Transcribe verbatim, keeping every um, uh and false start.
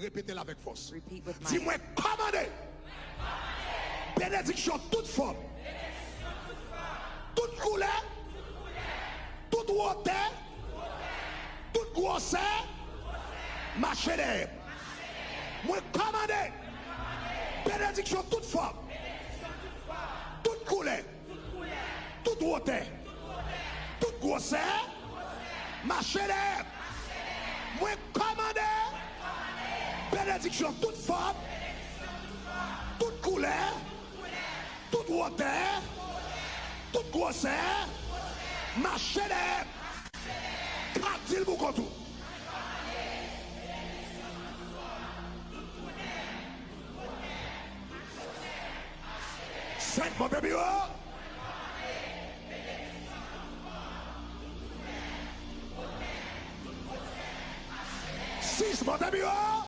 Repete l avèk fòs. Repeat with might. Di, "Mwen kòmande benediksyon tout fòm, tout koulè, tout wotè, tout gwosè, mache dèyè m." Mwen kòmande benediksyon tout fòm, tout koulè, tout wotè, tout gwosè, mache dèyè m. Mwen kòmande benediksyon tout fòm, tout koulè, tout wotè, tout gwosè, mache dèyè m. Ka di l pou kont ou. Senk, monte pi wo. Sis, monte pi wo.